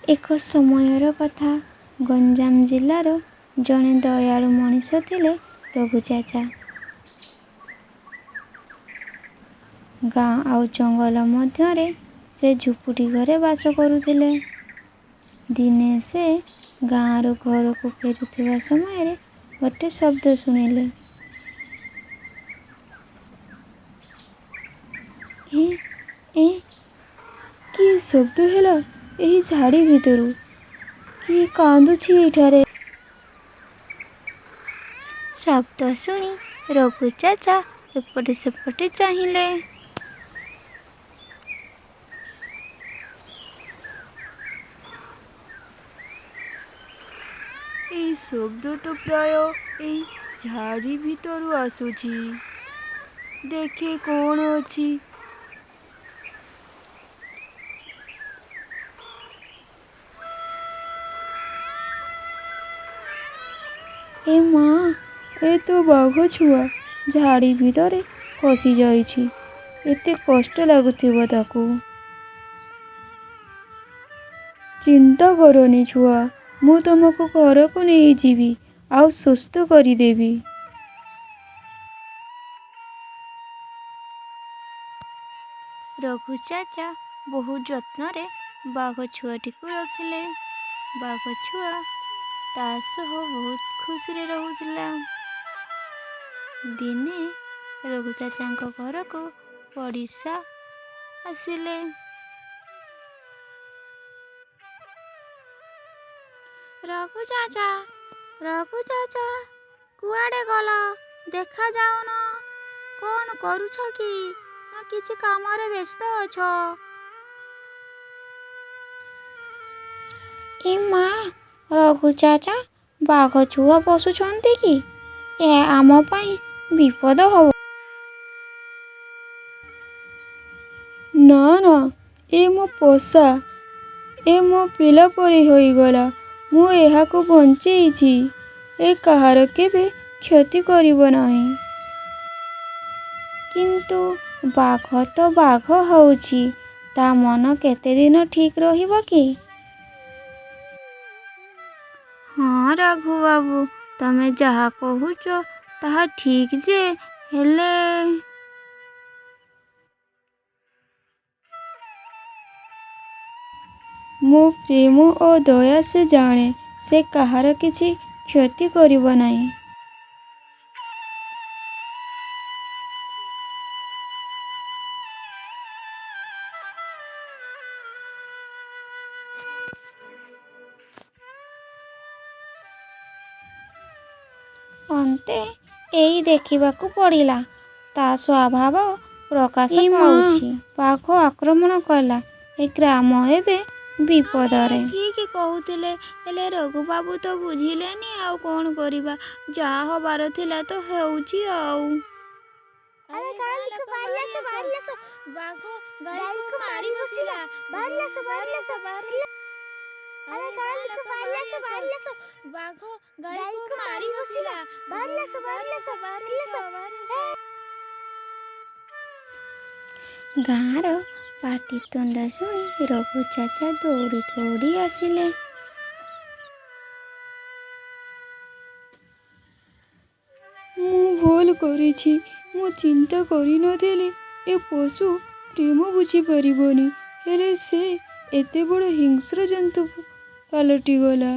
ଏକ ସମୟର କଥା, ଗଞ୍ଜାମ ଜିଲ୍ଲାର ଜଣେ ଦୟାଳୁ ମଣିଷ ଥିଲେ ରଘୁ ଚାଚା। ଗାଁ ଆଉ ଜଙ୍ଗଲ ମଧ୍ୟରେ ସେ ଝୁପୁଡ଼ି ଘରେ ବାସ କରୁଥିଲେ। ଦିନେ ସେ ଗାଁରୁ ଘରକୁ ଫେରୁଥିବା ସମୟରେ ଗୋଟେ ଶବ୍ଦ ଶୁଣିଲେ। ଏଁ ଏଁ, କି ଶବ୍ଦ ହେଲା ଏହି ଝାଡ଼ି ଭିତରୁ? କିଏ କାନ୍ଦୁଛି ଏଇଠାରେ? ଶବ୍ଦ ଶୁଣି ରଘୁ ଚାଚା ଏପଟେ ସେପଟେ ଚାହିଁଲେ। ଏଇ ଶବ୍ଦ ତ ପ୍ରାୟ ଏଇ ଝାଡ଼ି ଭିତରୁ ଆସୁଛି। ଦେଖେ କ'ଣ ଅଛି। ଏ ମା, ଏ ତ ବାଘ ଛୁଆ ଝାଡ଼ି ଭିତରେ ଫସି ଯାଇଛି। ଏତେ କଷ୍ଟ ଲାଗୁଥିବ ତାକୁ। ଚିନ୍ତା କରନି ଛୁଆ, ମୁଁ ତୁମକୁ ଘରକୁ ନେଇଯିବି ଆଉ ସୁସ୍ଥ କରିଦେବି। ରଘୁ ଚାଚା ବହୁ ଯତ୍ନରେ ବାଘ ଛୁଆଟିକୁ ରଖିଲେ। ବାଘ ଛୁଆ ତା ସହ ବହୁତ ଖୁସିରେ ରହୁଥିଲା। ଦିନେ ରଘୁ ଚାଚାଙ୍କ ଘରକୁ ପଡ଼ିଶା ଆସିଲେ। ରଘୁ ଚାଚା, ରଘୁ ଚାଚା, କୁଆଡ଼େ ଗଲ? ଦେଖା ଯାଉନ। କ'ଣ କରୁଛ କି? ନା କିଛି କାମରେ ବ୍ୟସ୍ତ ଅଛ? ଏ ମା, ରଘୁ ଚାଚା ବାଘ ଛୁଆ ପୋଷୁଛନ୍ତି କି? ଏ ଆମ ପାଇଁ ବିପଦ ହବ। ନା ନା, ଏ ମୋ ପୋଷା। ଏ ମୋ ପିଲା ପରି ହୋଇଗଲା। ମୁଁ ଏହାକୁ ବଞ୍ଚେଇଛି। ଏ କାହାର କେବେ କ୍ଷତି କରିବ ନାହିଁ। କିନ୍ତୁ ବାଘ ତ ବାଘ ହେଉଛି, ତା ମନ କେତେଦିନ ଠିକ୍ ରହିବ କି? ହଁ ରଘୁ ବାବୁ, ତମେ ଯାହା କହୁଛ ତାହା ଠିକ୍ ଯେ, ହେଲେ ମୋ ପ୍ରେମ ଓ ଦୟା ସେ ଜାଣେ। ସେ କାହାର କିଛି କ୍ଷତି କରିବ ନାହିଁ। ଅନ୍ତେ ଏଇ ଦେଖିବାକୁ ପଡ଼ିଲା, ତା ସ୍ୱଭାବ ପ୍ରକାଶ ଏ ମା, ପାଉଛି। ବାଘ ଆକ୍ରମଣ କଲା। ଏ ଗ୍ରାମ ଏବେ ଆପଣ ବିପଦରେ। ଠିକ୍ କହୁଥିଲେ, ହେଲେ ରଘୁବାବୁ ତ ବୁଝିଲେନି, ଆଉ କ'ଣ କରିବା? ଯାହା ହବାର ଥିଲା ତ ହେଉଛି ଆଉ। ଆରେ ଗାଁ ଲୋକ, ବାହାରି ଆସ, ବାହାରି ଆସ। ବାଘ ଗାଈକୁ ମାଡ଼ି ବସିଲା। ବାହାରି ଆସ, ବାହାରି ଆସ। ଆରେ ଗାଁ ଲୋକ, ବାହାରି ଆସ, ବାହାରି ଆସ। ବାଘ ଗାଈକୁ ମାଡ଼ି ବସିଲା। ବାହାରି ଆସ, ବାହାରି ଆସ, ବାହାରି ଆସ। ଗାଁର ପାଟିତୁଣ୍ଡ ଶୁଣି ରଘୁ ଚାଚା ଦୌଡ଼ି ଦୌଡ଼ି ଆସିଲେ। ମୁଁ ଭୁଲ କରିଛି। ମୁଁ ଚିନ୍ତା କରିନଥିଲି ଏ ପଶୁ ପ୍ରେମ ବୁଝିପାରିବନି। ହେଲେ ସେ ଏତେ ବଡ଼ ହିଂସ୍ର ଜନ୍ତୁ ପାଲଟିଗଲା।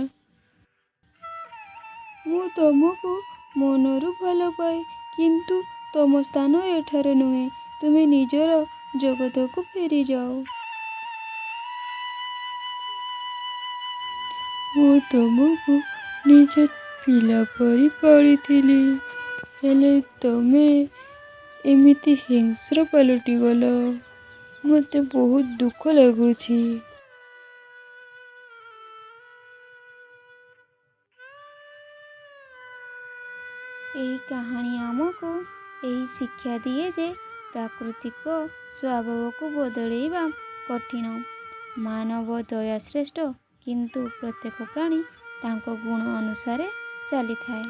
ମୁଁ ତମକୁ ମନରୁ ଭଲପାଏ, କିନ୍ତୁ ତମ ସ୍ଥାନ ଏଠାରେ ନୁହେଁ। ତୁମେ ନିଜର ଜଗତକୁ ଫେରିଯାଅ। ମୁଁ ତମକୁ ନିଜ ପିଲା ପରି ପାଳିଥିଲି, ହେଲେ ତମେ ଏମିତି ହିଂସ୍ର ପାଲଟିଗଲ। ମୋତେ ବହୁତ ଦୁଃଖ ଲାଗୁଛି। ଏହି କାହାଣୀ ଆମକୁ ଏହି ଶିକ୍ଷା ଦିଏ ଯେ ପ୍ରାକୃତିକ ସ୍ୱଭାବକୁ ବଦଳେଇବା କଠିନ। ମାନବ ଦୟା ଶ୍ରେଷ୍ଠ, କିନ୍ତୁ ପ୍ରତ୍ୟେକ ପ୍ରାଣୀ ତାଙ୍କ ଗୁଣ ଅନୁସାରେ ଚାଲିଥାଏ।